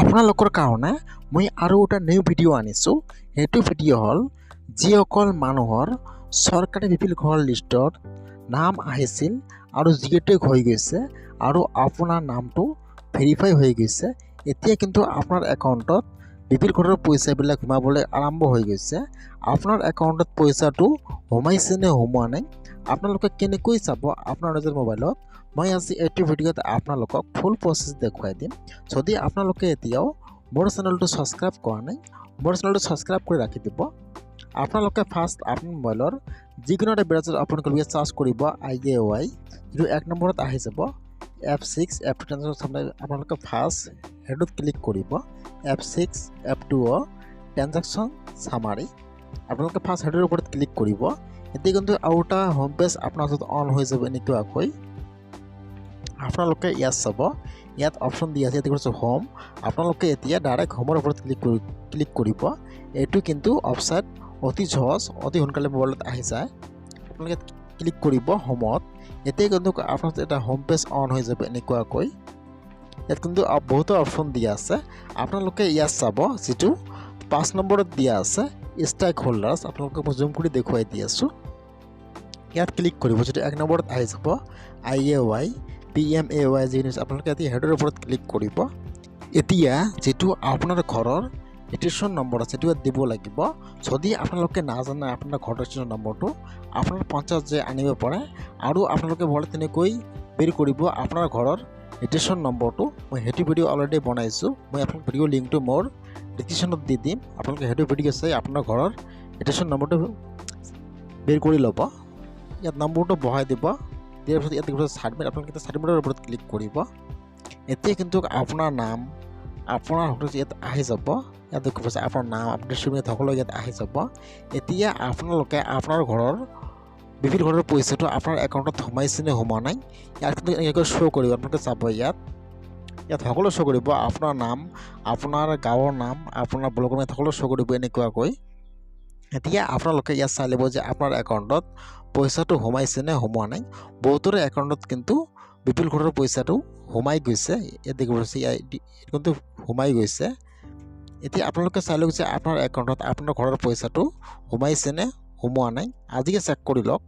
আপোনালোকৰ কাৰণে মই আৰু এটা নিউ ভিডিঅ' আনিছোঁ। সেইটো ভিডিঅ' হ'ল যিসকল মানুহৰ চৰকাৰী বিপিএল ঘৰৰ লিষ্টত নাম আহিছিল আৰু জিঅ'টেগ হৈ গৈছে আৰু আপোনাৰ নামটো ভেৰিফাই হৈ গৈছে, এতিয়া কিন্তু আপোনাৰ একাউণ্টত বিপিএল ঘৰৰ পইচাবিলাক সোমাবলৈ আৰম্ভ হৈ গৈছে। আপোনাৰ একাউণ্টত পইচাটো সোমাইছে নে সোমোৱা নাই, আপোনালোকে কেনেকৈ চাব আপোনাৰ নিজৰ মোবাইলত, মই আজি এইটো ভিডিঅ'ত আপোনালোকক ফুল প্ৰচেছ দেখুৱাই দিম। যদি আপোনালোকে এতিয়াও মোৰ চেনেলটো ছাবস্ক্ৰাইব কৰা নাই, মোৰ চেনেলটো ছাবস্ক্ৰাইব কৰি ৰাখি দিব। আপোনালোকে ফাৰ্ষ্ট আপোনাৰ মোবাইলৰ যিকোনো এটা ব্ৰাউজাৰ অ'পেন কৰিব, চাৰ্চ কৰিব I A Y, যিটো 1 নম্বৰত আহি যাব এফ ছিক্স এফ টু। আপোনালোকে ফাৰ্ষ্ট সেইটোত ক্লিক কৰিব, F six F two অ' ট্ৰেনজেকশ্যন চামাৰী। আপোনালোকে ফাৰ্ষ্ট সেইটোৰ ওপৰত ক্লিক কৰিব। এতিয়া কিন্তু আৰু এটা হোম পেজ আপোনাৰ ওচৰত অন হৈ যাব এনেকুৱাকৈ। আপোনালোকে ইয়াত চাব, ইয়াত অপশ্যন দি আছে, ইয়াত কৈছে হোম। আপোনালোকে এতিয়া ডাইৰেক্ট হোমৰ ওপৰত ক্লিক কৰিব। এইটো কিন্তু ৱেবছাইট অতি সহজ, অতি সোনকালে মোবাইলত আহি যায়। আপোনালোকে ক্লিক কৰিব হোমত। এতিয়া কিন্তু আপোনাৰ এটা হোম পেজ অন হৈ যাব এনেকুৱাকৈ। ইয়াত কিন্তু বহুতো অপশ্যন দিয়া আছে। আপোনালোকে ইয়াত চাব যিটো 5 নম্বৰত দিয়া আছে ষ্টেক হোল্ডাৰ্ছ, আপোনালোকক মই জুম কৰি দেখুৱাই দি আছোঁ। ইয়াত ক্লিক কৰিব, যিটো 1 নম্বৰত আহি যাব I A Y P M A Y যিখিনি আছে, আপোনালোকে এতিয়া সেইটোৰ ওপৰত ক্লিক কৰিব। এতিয়া যিটো আপোনাৰ ঘৰৰ ৰেজিষ্ট্ৰেশ্যন নম্বৰ আছে সেইটো ইয়াত দিব লাগিব। যদি আপোনালোকে নাজানে আপোনাৰ ঘৰৰ ৰেজিষ্ট্ৰেশ্যন নম্বৰটো, আপোনাৰ পঞ্চায়ত যে আনিব পাৰে আৰু আপোনালোকে মোবাইলত তেনেকৈ বেৰ কৰিব আপোনাৰ ঘৰৰ ৰেজিষ্ট্ৰেশ্যন নম্বৰটো। মই সেইটো ভিডিঅ' অলৰেডি বনাইছোঁ, মই আপোনাক ভিডিঅ' লিংকটো মোৰ ডিছক্ৰিপশ্যনত দি দিম। আপোনালোকে সেইটো ভিডিঅ' চাই আপোনাৰ ঘৰৰ ৰেজিষ্ট্ৰেশ্যন নম্বৰটো বেৰ কৰি ল'ব। ইয়াত নম্বৰটো বহাই দিব। দিয়াৰ পিছত ইয়াত দেখিব ছাবমিট, আপোনালোকে ছাবমিটৰ ওপৰত ক্লিক কৰিব। এতিয়া কিন্তু আপোনাৰ নাম, আপোনাৰ সকলো ইয়াত আহি যাব। ইয়াত দেখিব পাইছে আপোনাৰ নাম, আপোনাৰ ডিষ্ট্ৰিক্ট সকলো ইয়াত আহি যাব। এতিয়া আপোনালোকে আপোনাৰ ঘৰৰ বিভিন্ন ঘৰৰ পইচাটো আপোনাৰ একাউণ্টত সোমাইছে নে সোমোৱা নাই, ইয়াত কিন্তু এনেকৈ শ্ব' কৰিব। আপোনালোকে চাব ইয়াত, ইয়াত সকলো শ্ব' কৰিব, আপোনাৰ নাম, আপোনাৰ গাঁৱৰ নাম, আপোনাৰ ব্লকৰ নাম সকলো শ্ব' কৰিব এনেকুৱাকৈ। এতিয়া আপোনালোকে ইয়াত চাই ল'ব যে আপোনাৰ একাউণ্টত পইচাটো সোমাইছে নে সোমোৱা নাই। বহুতৰে একাউণ্টত কিন্তু বিপিএল ঘৰৰ পইচাটো সোমাই গৈছে, ইয়াত দেখিব পাইছে কিন্তু সোমাই গৈছে। এতিয়া আপোনালোকে চাই লওক যে আপোনাৰ একাউণ্টত আপোনাৰ ঘৰৰ পইচাটো সোমাইছে নে সোমোৱা নাই, আজিকে চেক কৰি লওক।